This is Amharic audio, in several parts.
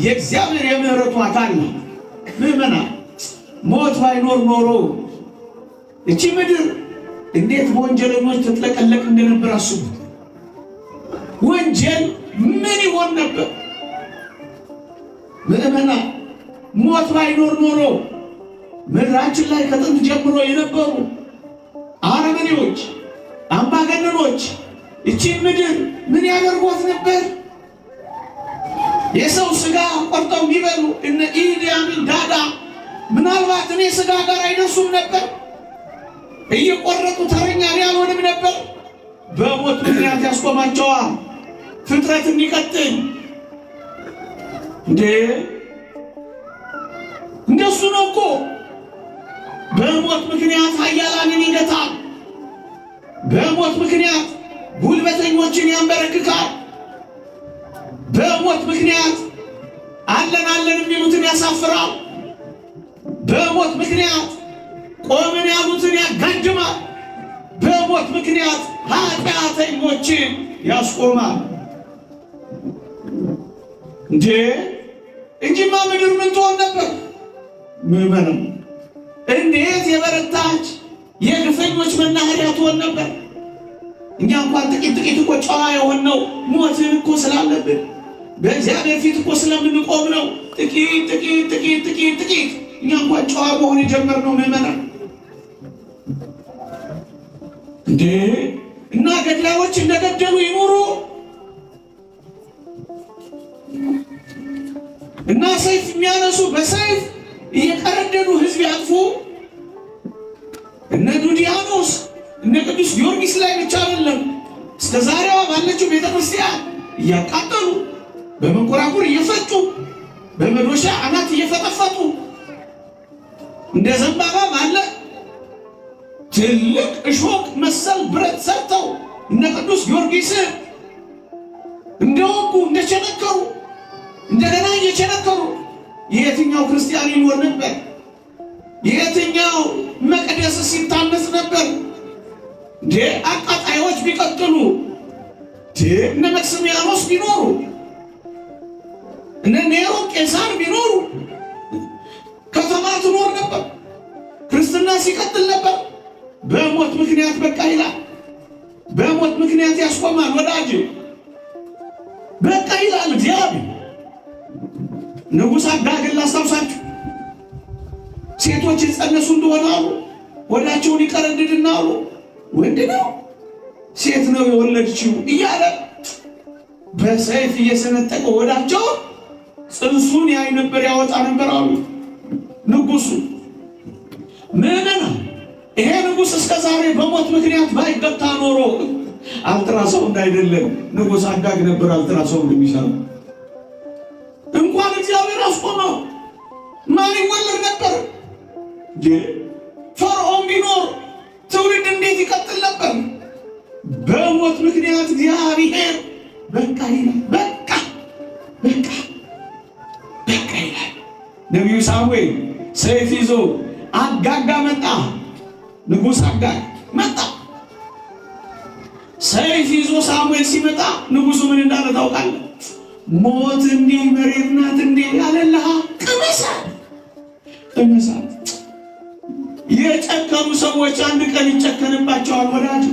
የእግዚአብሔር የምሕረቱ አካል ነው። ምዕመናን፣ ሞት ባይኖር ኖሮ እቺ ምድር እንዴት በወንጀለኞች ትጥለቀለቅ እንደነበር አስቡት። ወንጀል ምን ይሆን ነበር? ምዕመናን፣ ሞት ባይኖር ኖሮ ምድራችን ላይ ከጥንት ጀምሮ የነበሩ አረመኔዎች፣ አምባገነኖች እቺን ምድር ምን ያደርጓት ነበር? የሰው ስጋ ቆርጠው የሚበሉ እነ ኢዲ አሚን ዳዳ ምናልባት እኔ ስጋ ጋር አይደርሱም ነበር። እየቆረጡ ተረኛ እኔ አልሆንም ነበር። በሞት ምክንያት ያስቆማቸዋል። ፍጥረት እንዲቀጥል እንዴ እንደሱ ነው እኮ። በሞት ምክንያት ኃያላንን ይገታል። በሞት ምክንያት ጉልበተኞችን ያንበረክካል። በሞት ምክንያት አለን አለን የሚሉትን ያሳፍራል። በሞት ምክንያት ቆምን ያሉትን ያጋድማል። በሞት ምክንያት ኃጢአተኞችን ያስቆማል። እንዴ እንጂማ ምድር ምን ትሆን ነበር? ምዕመናን፣ እንዴት የበረታች የግፈኞች መናኸሪያ ትሆን ነበር። እኛ እንኳን ጥቂት ጥቂት እኮ ጨዋ የሆንነው ሞትን እኮ ስላለብን በእግዚአብሔር ፊት እኮ ስለምንቆም ነው። ጥቂት ጥቂት ጥቂት ጥቂት ጥቂት እኛ እንኳን ጨዋ መሆን የጀመርነው ምዕመናን። እንዴ እና ገዳዮች እንደገደሉ ይኑሩ እና ሰይፍ የሚያነሱ በሰይፍ እየቀረደዱ ሕዝብ ያጥፉ። እነ ዱዲያኖስ እነ ቅዱስ ጊዮርጊስ ላይ ብቻ አይደለም፣ እስከ ዛሬዋ ባለችው ቤተክርስቲያን እያቃጠሉ፣ በመንኮራኩር እየፈጩ፣ በመዶሻ አናት እየፈጠፈጡ፣ እንደ ዘንባባ ባለ ትልቅ እሾክ መሰል ብረት ሰርተው እነ ቅዱስ ጊዮርጊስ እንደወጉ፣ እንደቸነከሩ፣ እንደገና እየቸነከሩ የየትኛው ክርስቲያን ይኖር ነበር? የየትኛው መቅደስ ሲታነጽ ነበር? እንዴ አቃጣዮች ቢቀጥሉ፣ እነ መክስሚያኖስ ቢኖሩ፣ እነ ኔሮ ቄሳር ቢኖሩ ከተማ ትኖር ነበር። ክርስትና ሲቀጥል ነበር። በሞት ምክንያት በቃ ይላል። በሞት ምክንያት ያስቆማል። ወዳጅ፣ በቃ ይላል እግዚአብሔር። ንጉሥ አጋግን ላስታውሳችሁ፣ ሴቶች የጸነሱ እንደሆነ አሉ ሆዳቸውን ይቀረድድና አሉ ወንድ ነው ሴት ነው የወለድችው እያለ በሰይፍ እየሰነጠቀ ሆዳቸውን ጽንሱን ያይ ነበር፣ ያወጣ ነበር አሉ ንጉሱ። ምዕመናን፣ ይሄ ንጉሥ እስከ ዛሬ በሞት ምክንያት ባይገታ ኖሮ አልትራሳውንድ አይደለም ንጉሥ አጋግ ነበር አልትራሳውንድ የሚሰራው። እንኳን እግዚአብሔር አስቆመው፣ ማን ይወለድ ነበር? ፈርዖን ቢኖር ትውልድ እንዴት ይቀጥል ነበር? በሞት ምክንያት እግዚአብሔር በቃ ይላል። በቃ በቃ በቃ ይላል። ነቢዩ ሳሙኤል ሰይፍ ይዞ አጋጋ መጣ። ንጉሥ አጋግ መጣ። ሰይፍ ይዞ ሳሙኤል ሲመጣ ንጉሱ ምን እንዳለ ታውቃለህ? ሞት እንዲህ መሬት ናት እንዴ ያለልሃ፣ ቅመሳት ቅመሳት። የጨከኑ ሰዎች አንድ ቀን ይጨከንባቸዋል ወዳጅ።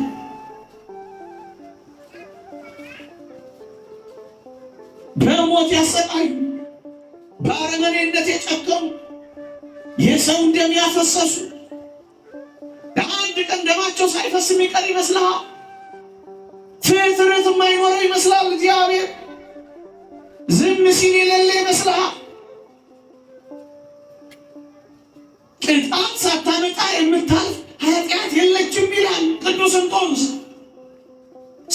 በሞት ያሰቃዩ፣ በአረመኔነት የጨከኑ፣ የሰው ደም ያፈሰሱ አንድ ቀን ደማቸው ሳይፈስ የሚቀር ይመስልሃል? ትርትርት የማይኖረው ይመስላል። እግዚአብሔር ዝም ሲል የሌለ ይመስልሃል? ቅጣት ሳታመጣ የምታልፍ ኃጢአት የለችም ይላል ቅዱስ እንጦንስ።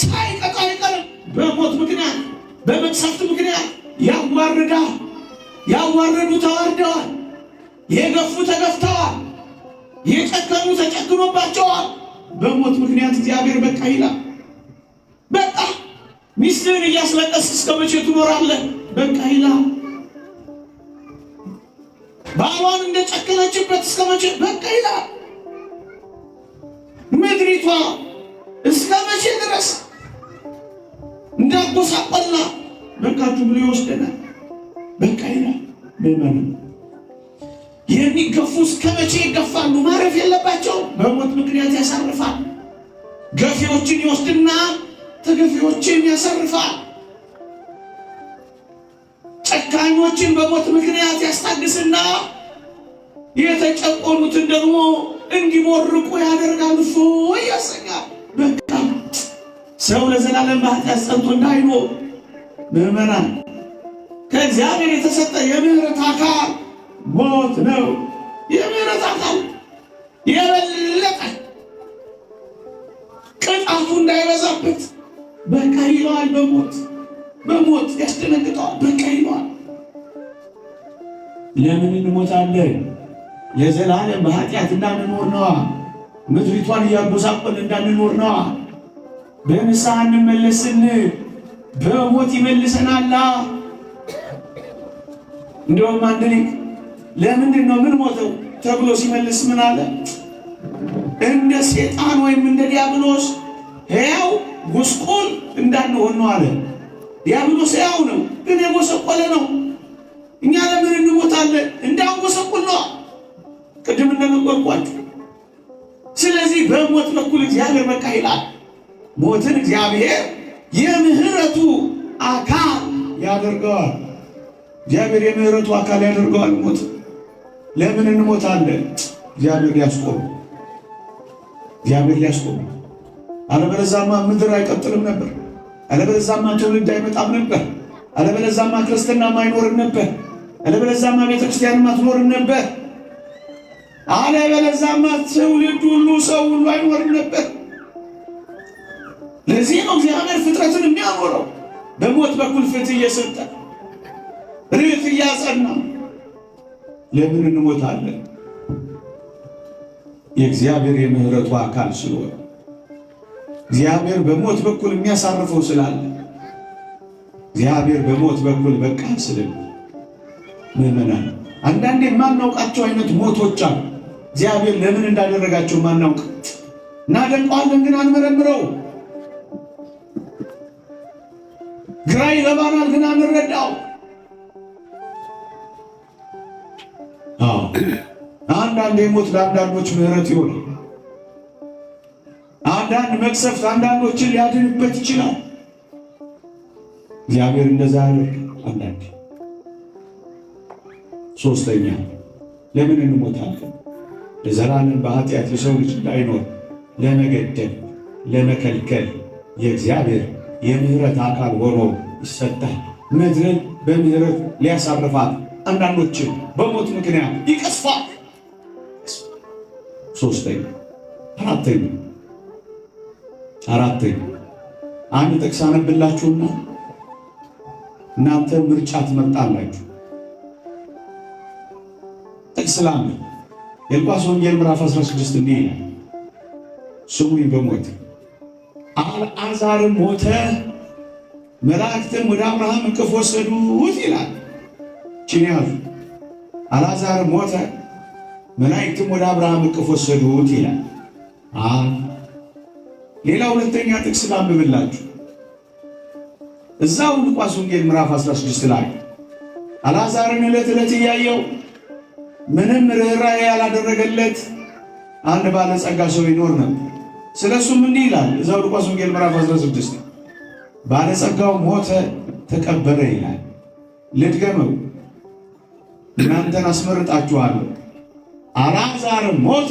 ሳይቀጣ አይቀርም። በሞት ምክንያት፣ በመቅሰፍት ምክንያት ያዋርዳል። ያዋረዱ ተዋርደዋል። የገፉ ተገፍተዋል። የጨከኑ ተጨክኖባቸዋል። በሞት ምክንያት እግዚአብሔር በቃ ይላል። በቃ ሚስትህን እያስለቀስ እስከ መቼ ትኖራለህ? በቃ ይላል። ባሏን እንደጨከነችበት እስከ መቼ? በቃ ይላል። ምድሪቷ እስከ መቼ ድረስ እንዳጎሳቆልና በቃችሁ ብሎ ይወስደናል። በቃ ይላል። ምዕመናን የሚገፉ እስከ መቼ ይገፋሉ? ማረፍ የለባቸው። በሞት ምክንያት ያሳርፋል። ገፊዎችን ይወስድና ተገፊዎችን ያሳርፋል። ጨካኞችን በሞት ምክንያት ያስታግስና የተጨቆኑትን ደግሞ እንዲቦርቁ ያደርጋል። እፎይ ያሰኛል። በቃ ሰው ለዘላለም በኃጢአት ጸንቶ እንዳይኖር ምዕመናን ከእግዚአብሔር የተሰጠ የምህረት አካል ሞት ነው። የምህረት አካል የበለጠ ቅጣቱ እንዳይበዛበት በቃ ይለዋል። በሞት በሞት ያስደነግጠዋል። በቃ ይለዋል። ለምን እንሞታለን? ለዘላለም በኃጢአት እንዳንኖር ነዋ። ምድሪቷን እያጎሳቆልን እንዳንኖር ነዋ። በንስሐ እንመለስን፣ በሞት ይመልሰናላ። እንደውም አንድ ሊቅ ለምንድን ነው ምን ሞተው ተብሎ ሲመልስ ምን አለ? እንደ ሴጣን ወይም እንደ ዲያብሎስ ሕያው ጉስቁል እንዳንሆን ነው አለ። ዲያብሎስ ሕያው ነው፣ ግን የጎሰቆለ ነው። እኛ ለምን እንሞታለን? እንዳንጎሰቁል ነው፣ ቅድም እንደነገርኳችሁ። ስለዚህ በሞት በኩል እግዚአብሔር በቃ ይላል። ሞትን እግዚአብሔር የምህረቱ አካል ያደርገዋል። እግዚአብሔር የምህረቱ አካል ያደርገዋል። ሞት ለምን እንሞታለን? እግዚአብሔር ሊያስቆም፣ እግዚአብሔር ሊያስቆም። አለበለዚያማ ምድር አይቀጥልም ነበር። አለበለዚያማ ትውልድ አይመጣም ነበር። አለበለዚያማ ክርስትናም አይኖርም ነበር። አለበለዚያማ ቤተክርስቲያንም አትኖርም ነበር። አለበለዚያማ ትውልድ ሁሉ ሰው ሁሉ አይኖርም ነበር። ለዚህ ነው እግዚአብሔር ፍጥረትን የሚያኖረው በሞት በኩል ፍትህ እየሰጠ ርት እያጸና። ለምን እንሞታለን? የእግዚአብሔር የምህረቱ አካል ስለሆነ እግዚአብሔር በሞት በኩል የሚያሳርፈው ስላለ እግዚአብሔር በሞት በኩል በቃ ስለ ምዕመናን፣ አንዳንዴ የማናውቃቸው አይነት ሞቶች አሉ። እግዚአብሔር ለምን እንዳደረጋቸው ማናውቅ፣ እናደንቀዋለን፣ ግን አንመረምረው። ግራ ይገባናል፣ ግን አንረዳው። አንዳንድ ሞት ለአንዳንዶች ምህረት ይሆናል። አንዳንድ መቅሰፍት አንዳንዶችን ሊያድንበት ይችላል። እግዚአብሔር እንደዛ ያደርግ። አንዳንድ ሶስተኛ ለምን እንሞታለን? ለዘላለም በኃጢአት የሰው ልጅ እንዳይኖር ለመገደብ ለመከልከል የእግዚአብሔር የምህረት አካል ሆኖ ይሰጣል። ምድርን በምህረት ሊያሳርፋት አንዳንዶችን በሞት ምክንያት ይቀስፋል። ሶስተኛ አራተኛ አራተኛ አንድ ጥቅስ አነብላችሁና እናንተ ምርጫ ትመርጣላችሁ። ጥቅስ ላንብብ። የሉቃስ ወንጌል ምዕራፍ 16 እንዲህ ይላል፣ ስሙኝ በሞት አልዓዛርም ሞተ፣ መላእክትም ወደ አብርሃም እቅፍ ወሰዱት ይላል። ችን ያዙ። አልዓዛርም ሞተ፣ መላእክትም ወደ አብርሃም እቅፍ ወሰዱት ይላል። ሌላ ሁለተኛ ጥቅስ ላንብብላችሁ። እዛው ሉቃስ ወንጌል ምዕራፍ 16 ላይ አልዓዛርን ዕለት ዕለት እያየው ምንም ርኅራኄ ያላደረገለት አንድ ባለጸጋ ሰው ይኖር ነበር። ስለ እሱም እንዲህ ይላል እዛው ሉቃስ ወንጌል ምዕራፍ 16 ባለጸጋው ሞተ፣ ተቀበረ ይላል። ልድገመው፣ እናንተን አስመርጣችኋለሁ። አልዓዛርም ሞተ፣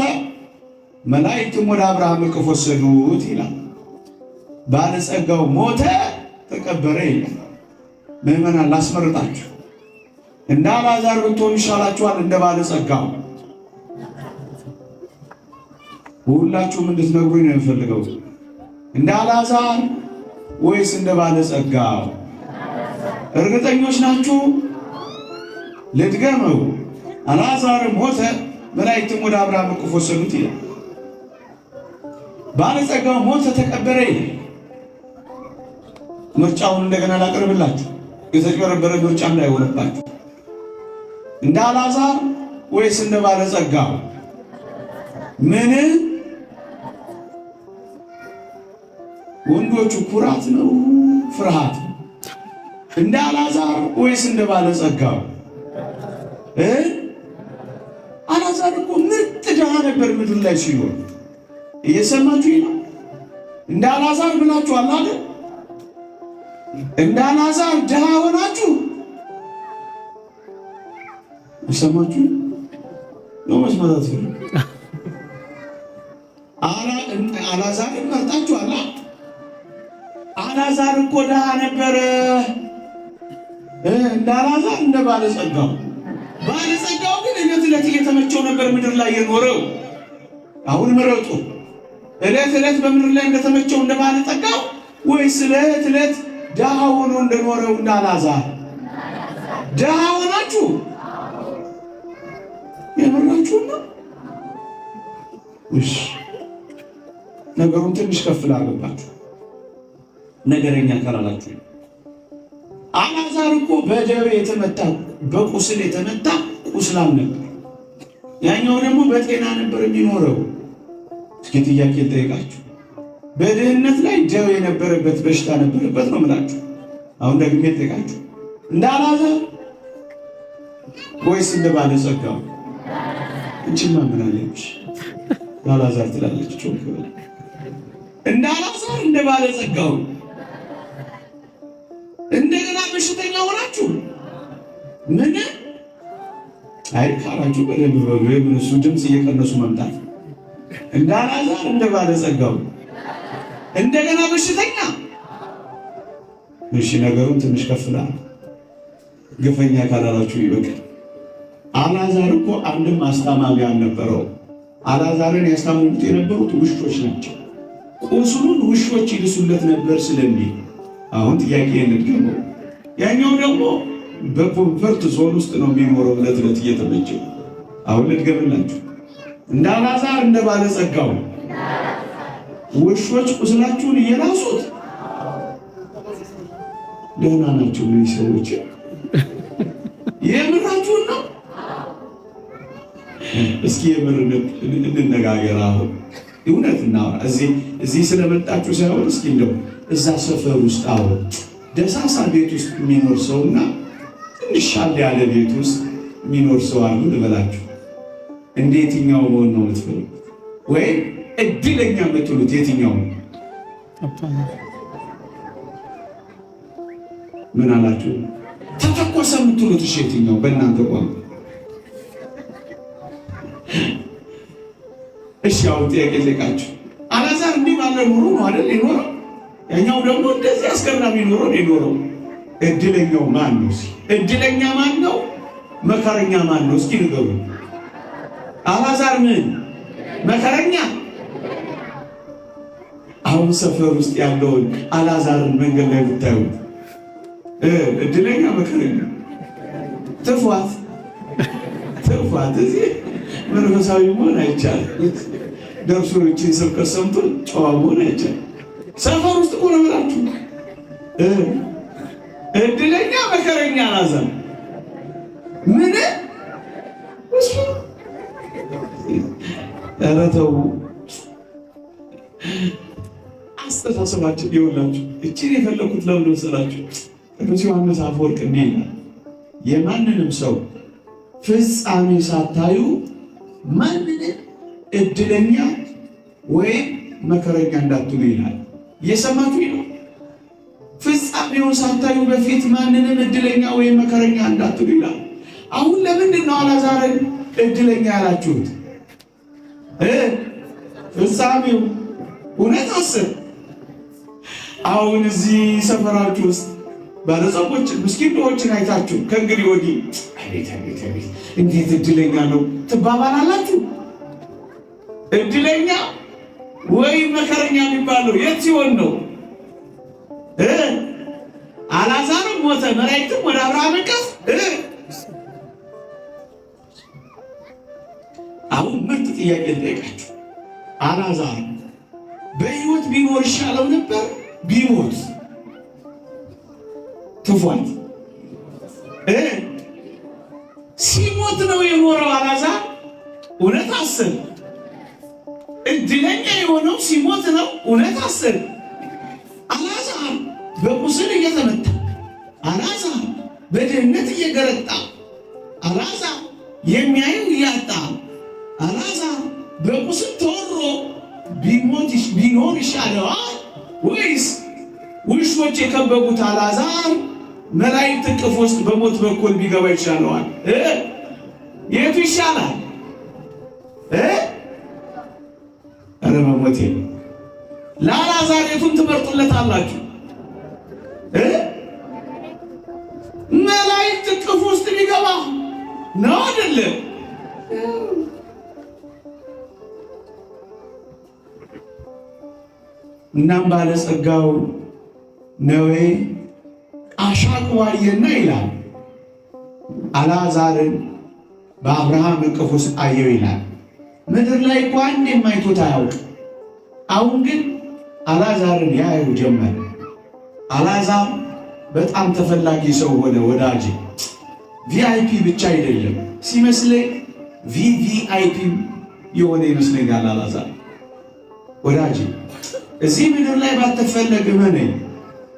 መላእክትም ወደ አብርሃም እቅፍ ወሰዱት ይላል። ባለጸጋው ሞተ፣ ተቀበረ ይላል። ምዕመናን ላስመርጣችሁ፣ እንደ አልዓዛር ብትሆኑ ይሻላችኋል፣ እንደ ባለጸጋው። ሁላችሁም እንድትነግሩኝ ነው የምፈልገው። እንደ አልዓዛር ወይስ እንደ ባለጸጋው? እርግጠኞች ናችሁ? ልድገመው። አልዓዛርም ሞተ፣ መላእክትም ወደ አብርሃም እቅፍ ወሰዱት ይላል። ባለጸጋው ሞተ፣ ተቀበረ ይላል። ምርጫውን እንደገና ላቀርብላችሁ፣ የተጭበረበረ ምርጫ እንዳይሆንባችሁ። እንደ አልዓዛር ወይስ እንደ ባለጸጋው? ምን ወንዶቹ ኩራት ነው ፍርሃት? እንደ አልዓዛር ወይስ እንደ ባለጸጋው? አልዓዛር እኮ ምርጥ ድሃ ነበር ምድር ላይ ሲኖር። እየሰማችሁ ነው። እንደ አልዓዛር ብላችኋል አይደል? እንደ አልዓዛር ድሃ ሆናችሁ እሰማችሁ ነው። መስማት አትፈልጉም። አልዓዛርን መርጣችኋል። አልዓዛር እኮ ድሃ ነበረ። እንደ አልዓዛር እንደ ባለጸጋው፣ ባለጸጋው ግን ዕለት ዕለት እየተመቸው ነበር ምድር ላይ የኖረው። አሁን ምረጡ። ዕለት ዕለት በምድር ላይ እንደተመቸው እንደ ባለጸጋው ወይስ ዕለት ዕለት ድሃ ሆኖ እንደኖረው እንደ አልዓዛር? ድሃ ሆናችሁ የምራችሁ ነው። እሺ ነገሩን ትንሽ ከፍ ላድርግባችሁ፣ ነገረኛ ካላላችሁ። አልዓዛር እኮ በደዌ የተመታ በቁስል የተመታ ቁስላም ነበር። ያኛው ደግሞ በጤና ነበር የሚኖረው። እስኪ ጥያቄ ልጠይቃችሁ። በድህነት ላይ ደዌ የነበረበት በሽታ ነበረበት ነው የምላችሁ። አሁን ደግሜ ልጠይቃችሁ፣ እንደ አልዓዛር ወይስ እንደ ባለጸጋው? እንቺማ ምን አለች? አልዓዛር ትላለች። ጮክ ብላ እንደ አልዓዛር እንደ ባለጸጋው እንደገና በሽተኛ ሆናችሁ ምን አይ ካላችሁ በደንብ በሉ። የምን እሱ ድምፅ እየቀነሱ መምጣት። እንደ አልዓዛር እንደ ባለጸጋው እንደገና በሽተኛ። እሺ ነገሩን ትንሽ ከፍላ ግፈኛ ካላላችሁ ይበቃል። አልዓዛር እኮ አንድም አስታማሚ አልነበረው። አልዓዛርን ያስታምሙት የነበሩት ውሾች ናቸው። ቁስሉን ውሾች ይልሱለት ነበር ስለሚል አሁን ጥያቄ እንድገመው። ያኛው ደግሞ በ comfort zone ውስጥ ነው የሚኖረው ዕለት ዕለት እየተመቸው። አሁን ልድገምላችሁ፣ እንደ አልዓዛር እንደ ባለጸጋው ውሾች ቁስላችሁን እየላሱት ደህና ናቸው እነዚህ ሰዎች። የምራችሁን ነው? እስኪ የምር እንነጋገር። አሁን እውነት እናወራ። እዚህ ስለመጣችሁ ሳይሆን እስኪ እንደው እዛ ሰፈር ውስጥ አሁን ደሳሳ ቤት ውስጥ የሚኖር ሰውና ትንሽ ሻል ያለ ቤት ውስጥ የሚኖር ሰው አሉ ልበላችሁ። እንደ የትኛው መሆን ነው የምትፈልጉት? ወይም እድለኛ የምትሉት የትኛው ነው? ምን አላችሁ? ተተኮሰ የምትሉት እሺ፣ የትኛው በእናንተ ቋንቋ? እሺ፣ አሁን ጥያቄ ልጠይቃችሁ። አልዓዛር እንዲህ ባለ ኑሮ ነው አይደል የኖረው? ያኛው ደግሞ እንደዚህ አስገራሚ ኑሮ ነው የኖረው። እድለኛው ማን ነው? እስኪ እድለኛ ማን ነው? መከረኛ ማን ነው? እስኪ ንገሩ። አልዓዛር ምን መከረኛ? አሁን ሰፈር ውስጥ ያለውን አልዓዛርን መንገድ ላይ ብታዩት እድለኛ መከረኛ? ትፏት ትፏት። እዚህ መንፈሳዊ መሆን አይቻልም። ደርሶ ይህችን ስብከት ሰምቶ ጨዋ መሆን አይቻልም። ሰፈር ውስጥ እኮ ነው የምላችሁ። እድለኛ መከረኛ አልዓዛር ምን እሱ ኧረ ተው፣ አስተሳሰባችን ይኸውላችሁ። እችን የፈለኩት ለምን መሰላችሁ? ቅዱስ ዮሐንስ አፈወርቅ እንዲህ ይላል፣ የማንንም ሰው ፍጻሜ ሳታዩ ማንንም እድለኛ ወይም መከረኛ እንዳትሉ ይላል። እየሰማችሁ ነው። ፍጻሜውን ሳታዩ በፊት ማንንም እድለኛ ወይም መከረኛ እንዳትሉ ይላል። አሁን ለምንድን ነው አልዓዛርን እድለኛ ያላችሁት? ፍጻሜው እውነት አስብ። አሁን እዚህ ሰፈራችሁ ውስጥ ባለጸጎችን ምስኪን ድሆችን አይታችሁ ከእንግዲህ ወዲህ አቤት አቤት አቤት እንዴት እድለኛ ነው ትባባላላችሁ። እድለኛ ወይ መከረኛ የሚባለው የት ሲሆን ነው? አልዓዛርም ሞተ፣ መላእክትም ወደ አብርሃም እቅፍ። አሁን ምርጥ ጥያቄ ልጠይቃችሁ። አልዓዛር በሕይወት ቢኖር ይሻለው ነበር ቢሞት? ትፏት ሲሞት ነው የኖረው አልዓዛር። እውነት አስብ። እድለኛ የሆነው ሲሞት ነው። እውነት አስብ። አልዓዛር በቁስል እየተመታ አልዓዛር በድህነት እየገረጣ፣ አልዓዛር የሚያየው እያጣ፣ አልዓዛር በቁስል ተወሮ ቢሞት ቢኖር ይሻለዋል ወይስ ውሾች የከበቡት አልዓዛር መላእክት እቅፍ ውስጥ በሞት በኩል ቢገባ ይሻለዋል? የቱ ይሻላል? ኧረ በሞቴ ለአልዓዛር የቱን ትመርጡለታላችሁ? መላእክት እቅፍ ውስጥ ቢገባ ነው አይደለም? እናም ባለጸጋው ነዌ አሻቅቦ አየና ይላል አልዓዛርን በአብርሃም እቅፍ ውስጥ አየው ይላል። ምድር ላይ እኮ አንዴም አይቶት አያውቅ። አሁን ግን አልዓዛርን ያየው ጀመር። አልዓዛር በጣም ተፈላጊ ሰው ሆነ። ወዳጅ VIP ብቻ አይደለም ሲመስለኝ VVIP የሆነ ይመስለኛል አልዓዛር። ወዳጅ እዚህ ምድር ላይ ባትፈለግ እመነኝ፣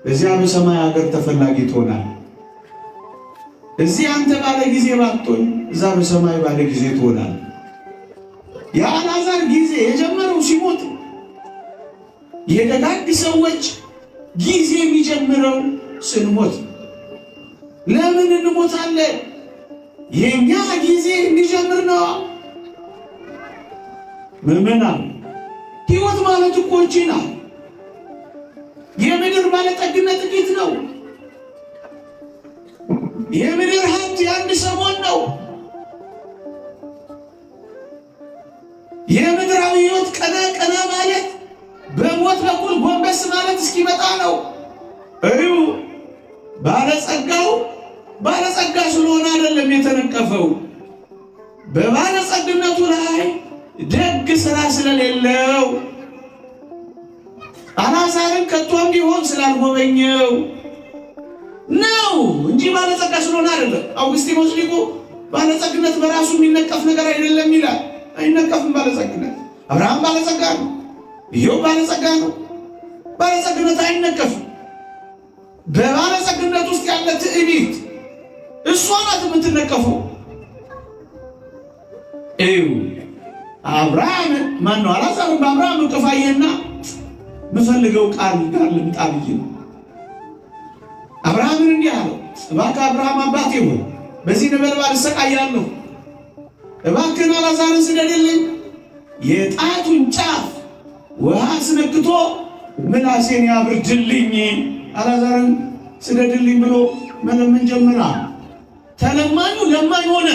እዚያ በሰማይ ሀገር ተፈላጊ ትሆናል። እዚህ አንተ ባለ ጊዜ ባትሆን፣ እዛ በሰማይ ባለ ጊዜ ትሆናል። የአልዓዛር ጊዜ የጀመረው ሲሞት፣ የደጋግ ሰዎች ጊዜ የሚጀምረው ስንሞት። ለምን እንሞታለን? የእኛ ጊዜ እንዲጀምር ነው። ምዕመናን፣ ሕይወት ማለት እኮ እቺ ናት። የምድር ባለጠግነት ጥቂት ነው። የምድር ሀብት የአንድ ሰሞን ነው። የምድራዊ ሕይወት ቀና ቀና ማለት በሞት በኩል ጎንበስ ማለት እስኪመጣ ነው። እዩ፣ ባለጸጋው ባለጸጋ ስለሆነ አይደለም የተነቀፈው፣ በባለጸግነቱ ላይ ደግ ስራ ስለሌለው፣ አልዓዛርን ከቶም ቢሆን ስላልጎበኘው ነው እንጂ ባለጸጋ ስለሆነ አይደለም። አውግስቲኖስ ሊቁ ባለጸግነት በራሱ የሚነቀፍ ነገር አይደለም ይላል። አይነቀፍም ባለጸግነት። አብርሃም ባለጸጋ ነው፣ ኢዮብ ባለጸጋ ነው። ባለጸግነት አይነቀፍም። በባለጸግነት ውስጥ ያለ ትዕቢት እሷ ናት የምትነቀፈው። እዩ፣ አብርሃም ማነው አልዓዛርን በአብርሃም እቅፍ አየና የምፈልገው ቃል ጋር ልምጣ ብዬ ነው። አብርሃምን እንዲህ አለው፣ እባክህ አብርሃም አባቴ ሆይ በዚህ ነበልባል እሰቃያለሁ፣ እባክህን አልዓዛርን ስደድልኝ፣ የጣቱን ጫፍ ውሃ አስነክቶ ምላሴን ያብርድልኝ፣ አልዓዛርን ስደድልኝ ብሎ መለመን ጀመረ። ተለማኙ ለማኝ ሆነ።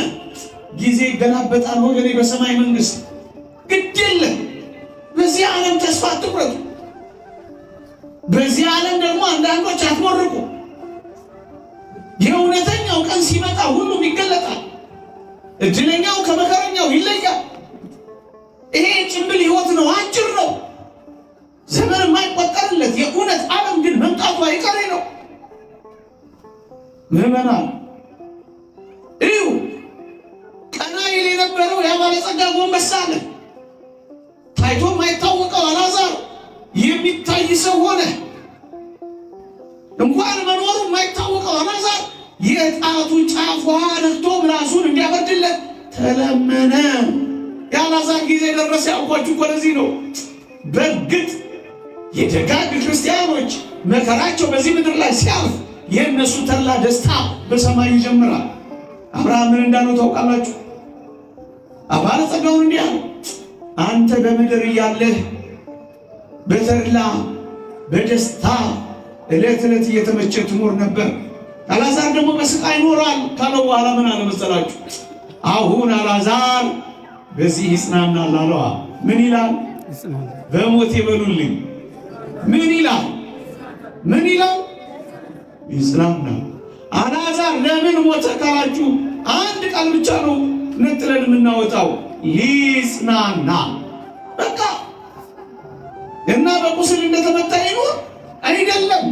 ጊዜ ይገላበጣል ወገኔ። በሰማይ መንግስት ግድ የለም። በዚህ ዓለም ተስፋ አትቁረጡ። በዚህ ዓለም ደግሞ አንዳንዶች አትሞርቁ። የእውነተኛው ቀን ሲመጣ ሁሉም ይገለጣል። እድለኛው ከመከረኛው ይለያል። ይሄ ጭንብል ህይወት ነው፣ አጭር ነው፣ ዘመን የማይቆጠርለት የእውነት ዓለም ግን መምጣቱ አይቀሬ ነው። ምዕመናን እዩ፣ ቀና ይል የነበረው ያ ባለጸጋ ጎንበስ አለ። ታይቶ የማይታወቀው አልዓዛር የሚታይ ሰው ሆነ። እንኳን መኖሩ የማይታወቀው አልዓዛር የጣቱ ጫፍ ውሃ ነክቶ ምላሱን እንዲያበርድለት ተለመነ። የአልዓዛር ጊዜ ደረሰ ያልኳችሁ እኮ ለዚህ ነው። በእርግጥ የደጋግ ክርስቲያኖች መከራቸው በዚህ ምድር ላይ ሲያልፍ የእነሱ ተድላ ደስታ በሰማይ ይጀምራል። አብርሃም ምን እንዳለው ታውቃላችሁ? ባለጸጋውን እንዲህ አለው፣ አንተ በምድር እያለህ በተድላ በደስታ ዕለት ዕለት እየተመቸ ትኖር ነበር። አልዓዛር ደግሞ በስቃይ ይኖራል ካለው በኋላ ምን አለ መሰላችሁ? አሁን አልዓዛር በዚህ ይጽናናል አለዋ። ምን ይላል? በሞት ይበሉልኝ። ምን ይላል? ምን ይላል? ይጽናናል። አልዓዛር ለምን ሞተ ካላችሁ አንድ ቃል ብቻ ነው ነጥለን የምናወጣው፣ ሊጽናና። በቃ እና በቁስል እንደተመታ ይኖር አይደለም፣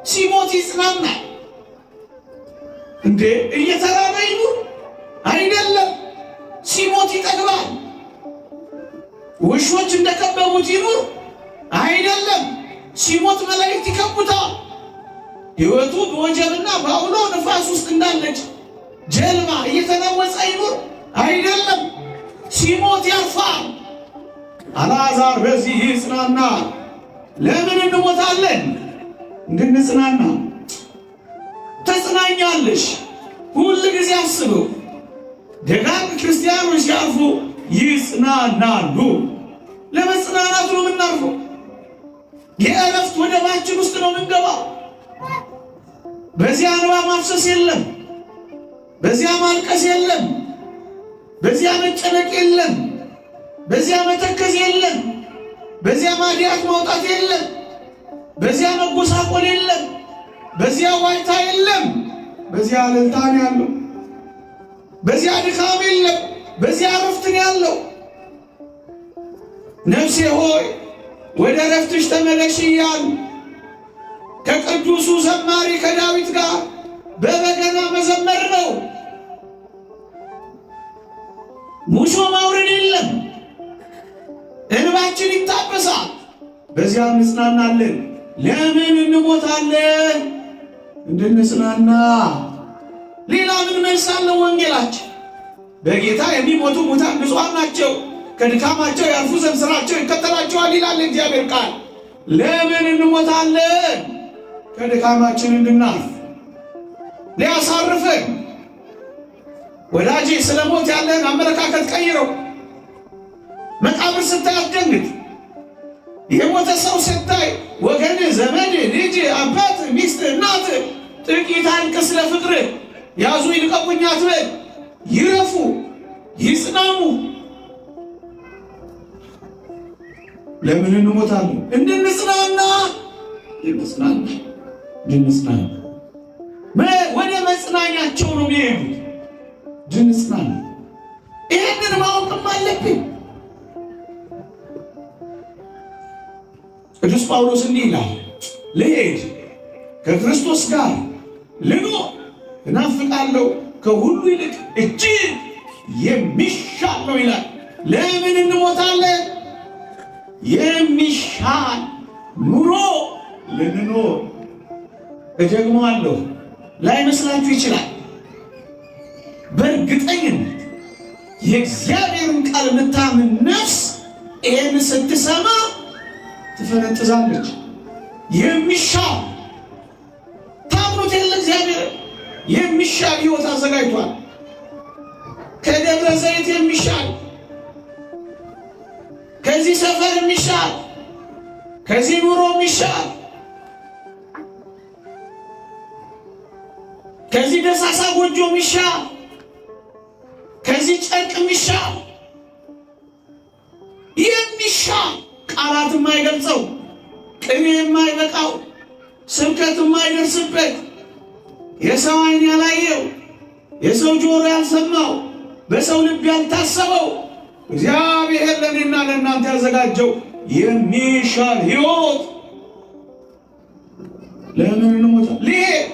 ሲሞት ይጽናናል። እንዴ እየተራበ ይኑር አይደለም፣ ሲሞት ይጠግባል። ውሾች እንደከበቡት ይኑር አይደለም፣ ሲሞት መላእክት ይከቡታል። ሕይወቱ በወጀብና በአውሎ ንፋስ ውስጥ እንዳለች ጀልባ እየተናወፀ ይኑር አይደለም። ሲሞት ያርፋል። አልዓዛር በዚህ ይጽናና። ለምን እንሞታለን? እንድንጽናና። ተጽናኛለሽ። ሁል ጊዜ አስበው። ደጋግ ክርስቲያኖች ሲያርፉ ይጽናናሉ። ለመጽናናት ነው የምናርፈው። የእረፍት ወደባችን ውስጥ ነው የምንገባው። በዚያ እንባ ማፍሰስ የለም። በዚያ ማልቀስ የለም። በዚያ መጨነቅ የለም። በዚያ መተከዝ የለም። በዚያ ማዲያት ማውጣት የለም። በዚያ መጎሳቆል የለም። በዚያ ዋይታ የለም። በዚያ እልልታ ነው ያለው። በዚያ ድካም የለም። በዚያ እረፍት ነው ያለው። ነፍሴ ሆይ ወደ እረፍትሽ ተመለሽ እያሉ ከቅዱሱ ዘማሪ ከዳዊት ጋር በበገና መዘመር ነው። ሙሾ ማውረድ የለም። እንባችን ይታበሳል። በዚያ እንጽናናለን። ለምን እንሞታለን? እንድንጽናና። ሌላ ምን መልስ አለው ወንጌላችን? በጌታ የሚሞቱ ሙታን ብፁዓን ናቸው፣ ከድካማቸው ያርፉ ዘንድ ሥራቸው ይከተላቸዋል ይላል እግዚአብሔር ቃል። ለምን እንሞታለን? ከድካማችን እንድናርፍ ሊያሳርፈን። ወዳጄ ስለ ሞት ያለህን አመለካከት ቀይረው። መቃብር ስታይ አትደንግጥ። የሞተ ሰው ስታይ ወገን፣ ዘመድ፣ ልጅ፣ አባት፣ ሚስት፣ እናት ጥቂት አልቅስ ለፍቅር። ያዙ ይልቀቁኝ አትበል። ይረፉ፣ ይጽናኑ። ለምን እንሞታለን? እንድንጽናና፣ እንድንጽናና፣ እንድንጽናና። ወደ መጽናኛቸው ነው የሚሄዱት። እንድንጽናና ይህንን ማወቅም አለብኝ። ቅዱስ ጳውሎስ እንዲህ ይላል፣ ልሄድ ከክርስቶስ ጋር ልኖር እናፍቃለሁ፣ ከሁሉ ይልቅ እጅግ የሚሻል ነው ይላል። ለምን እንሞታለን? የሚሻል ኑሮ ልንኖር። እደግመዋለሁ፣ ላይመስላችሁ ይችላል። በእርግጠኝነት የእግዚአብሔርን ቃል የምታምን ነፍስ ይህን ስትሰማ ትፈነጥዛለች። የሚሻል ታምኑት የለ እግዚአብሔር የሚሻል ሕይወት አዘጋጅቷል። ከደብረ ዘይት የሚሻል፣ ከዚህ ሰፈር የሚሻል፣ ከዚህ ኑሮ የሚሻል፣ ከዚህ ደሳሳ ጎጆ የሚሻል፣ ከዚህ ጨርቅ የሚሻል፣ የሚሻል ቃላት የማይገልጸው፣ ቅኔ የማይበቃው፣ ስብከት የማይደርስበት፣ የሰው ዓይን ያላየው፣ የሰው ጆሮ ያልሰማው፣ በሰው ልብ ያልታሰበው እግዚአብሔር ለእኔና ለእናንተ ያዘጋጀው የሚሻል ሕይወት። ለምን እንሞታለን? ልሄድ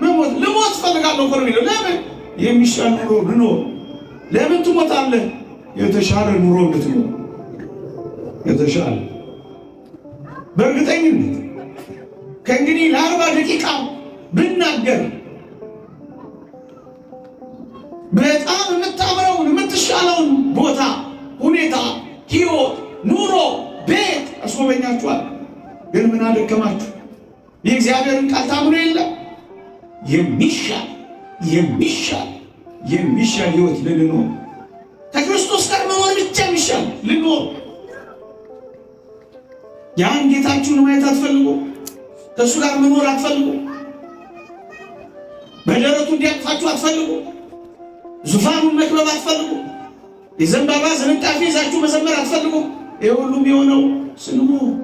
መሞት ልሞት እፈልጋለሁ እኮ ነው የሚለው። ለምን? የሚሻል ኑሮ ልኖር። ለምን ትሞታለህ? የተሻለ ኑሮ እንድትኖር። የተሻለ በእርግጠኝነት ከእንግዲህ ለ40 ደቂቃ ብናገር በጣም የምታምረውን የምትሻለውን ቦታ፣ ሁኔታ፣ ሕይወት፣ ኑሮ፣ ቤት አስጎበኛችኋል። ግን ምን አደከማችሁ? የእግዚአብሔርን ቃል ታምኖ የለም። የሚሻል የሚሻል የሚሻል ሕይወት ልንኖር፣ ከክርስቶስ ጋር መኖር ብቻ የሚሻል ልንኖር። ያን ጌታችሁን ማየት አትፈልጉ? ከእሱ ጋር መኖር አትፈልጉ? በደረቱ እንዲያቅፋችሁ አትፈልጉ? ዙፋኑን መክበብ አትፈልጉ? የዘንባባ ዝንጣፊ ይዛችሁ መዘመር አትፈልጉ? ይህ ሁሉም የሆነው ስንሞት።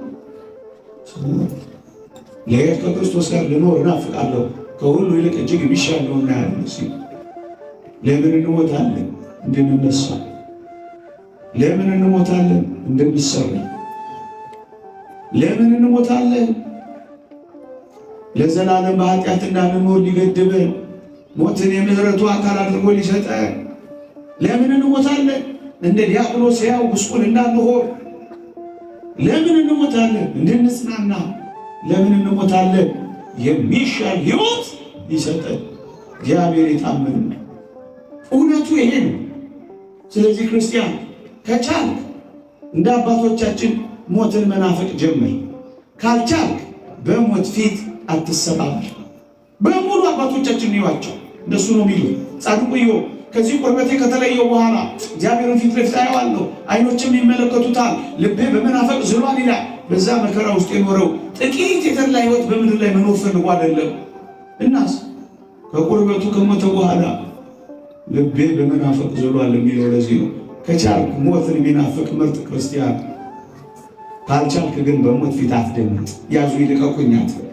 ልሄድ ከክርስቶስ ጋር ልኖር እናፍቃለሁ፣ ከሁሉ ይልቅ እጅግ የሚሻል ነውና ያለ ሲል። ለምን እንሞታለን? እንድንነሳ። ለምን እንሞታለን? እንድንሰራ። ለምን እንሞታለን? ለዘላለም በኃጢአት እንዳንኖር ሊገድበን ሞትን የምህረቱ አካል አድርጎ ሊሰጠን። ለምን እንሞታለን? እንደ ዲያብሎስ ሕያው ጉስቁል እንዳንሆን። ለምን እንሞታለን? እንድንጽናና። ለምን እንሞታለን? የሚሻል ሕይወት ሊሰጠን እግዚአብሔር የታመነ ነው። እውነቱ ይሄ ነው። ስለዚህ ክርስቲያን ከቻልክ እንደ አባቶቻችን ሞትን መናፈቅ ጀምር። ካልቻልክ በሞት ፊት አትሰባበር። በሙሉ አባቶቻችን ይዋቸው እንደሱ ነው የሚሉ። ጻድቁ ኢዮብ ከዚህ ቁርበቴ ከተለየው በኋላ እግዚአብሔርን ፊት ለፊት አየዋለሁ፣ ዓይኖችም ይመለከቱታል፣ ልቤ በመናፈቅ ዝሏል ይላል። በዛ መከራ ውስጥ የኖረው ጥቂት የተድላ ሕይወት በምድር ላይ መኖር ፈልጎ አይደለም። እናስ ከቁርበቱ ከሞተ በኋላ ልቤ በመናፈቅ ዝሏል የሚለው ለዚህ ነው። ከቻልክ ሞትን የሚናፍቅ ምርጥ ክርስቲያን፣ ካልቻልክ ግን በሞት ፊት አትደንግጥ። ያዙ ይልቀቁኝ አትበል።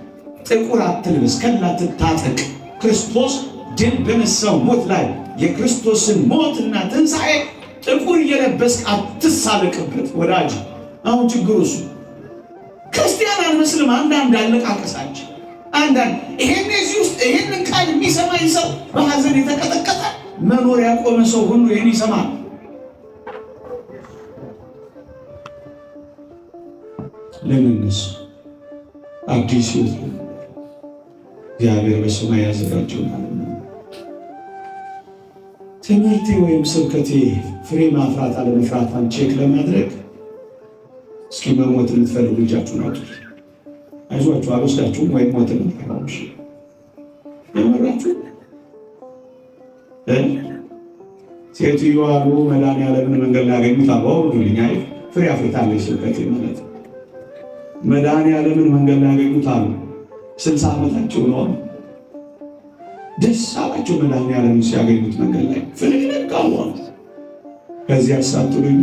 ጥቁር አትልበስ፣ ከላ ትታጠቅ። ክርስቶስ ድል በነሳው ሞት ላይ የክርስቶስን ሞትና ትንሣኤ ጥቁር እየለበስክ አትሳለቅበት ወዳጅ። አሁን ችግሩ እሱ ክርስቲያን አንመስልም። አንዳንድ አለቃቀሳችን አንዳንድ ይሄን እዚህ ውስጥ ይሄንን ቃል የሚሰማኝ ሰው በሐዘን የተቀጠቀጠ መኖር ያቆመ ሰው ሁሉ ይሄን ይሰማል። ለምንስ አዲስ ሕይወት እግዚአብሔር በሰማይ ያዘጋጀው ማለት ነው። ትምህርቴ ወይም ስብከቴ ፍሬ ማፍራት አለመፍራቷን check ለማድረግ እስኪ መሞት የምትፈልጉ እጃችሁን አውጡ። አይዟችሁ አልወስዳችሁም። ወይም ሞት የምትፈራው የመራችሁ ሴትዮዋ አሉ መድኃኒዓለምን መንገድ ላይ ያገኙት አሉ። አውርዱልኝ፣ አይ ፍሬ አፍርታለች ስብከቴ ማለት መድኃኒዓለምን መንገድ ላይ ያገኙት አሉ። 60 ዓመታቸው ነው። ደስ አላቸው መድኃኒዓለምን ሲያገኙት መንገድ ላይ ፍልቅልቅ አሉ። ከዚያ ሳትሉኝ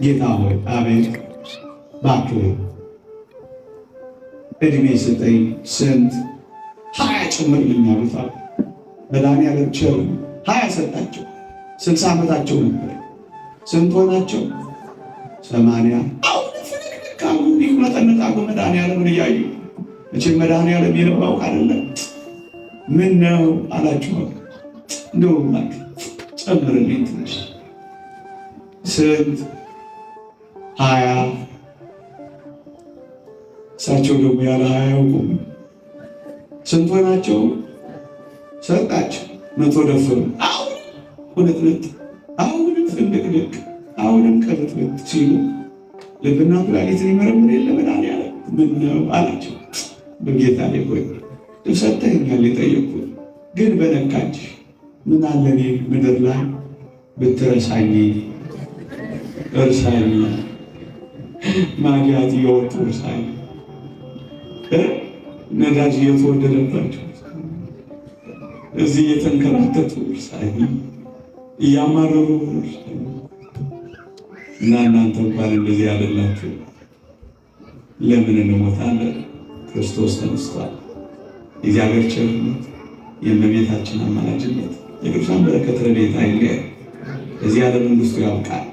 ጌታ ሆይ አቤት እባክህ እድሜ ስጠኝ፣ ስንት 20 ጨምርልኝ አሉት። መድኃኒዓለም ቸር 20 ሰጣቸው። 60 ዓመታቸው ነበር። ስንት ሆናቸው? 80። አሁን ፍልቅልቅ አሉ፣ ይቁነጠነጣሉ መድኃኒዓለምን እያዩ። መቼም መድኃኒዓለም የልባው አይደለም። ምን ነው አላቸው። እንደው እባክህ ጨምርልኝ ትንሽ። ስንት? 20። እሳቸው ደግሞ ያለ 20 አያውቁም። ስንት ሆናቸው? ሰጣቸው። 100 ደፈሩ። አሁን ቁንጥንጥ፣ አሁንም ፍንድቅድቅ፣ አሁንም ቅርጥርጥ ሲሉ ልብና ኩላሊትን ይመረምር የለ መድኃኒዓለም ምን ነው አላቸው። በጌታ ላይ ሆይ ሰጠኸኛል የጠየቅኩት ግን በነካች ምን አለ እኔ ምድር ላይ ብትረሳኝ፣ እርሳኝ፣ ማዲያት እየወጡ እርሳኝ፣ ነዳጅ እየተወደደባቸው እዚህ እየተንከራተቱ እርሳኝ፣ እያማረሩ እርሳኝ። እና እናንተ እንኳን እንደዚህ ያለላችሁ ለምን እንሞታለን? ክርስቶስ ተነስቷል። የእግዚአብሔር ቸርነት፣ የእመቤታችን አማላጅነት፣ የቅዱሳን በረከት ረድኤት አይለየን። እዚህ ዓለም መንግስቱ ያብቃል።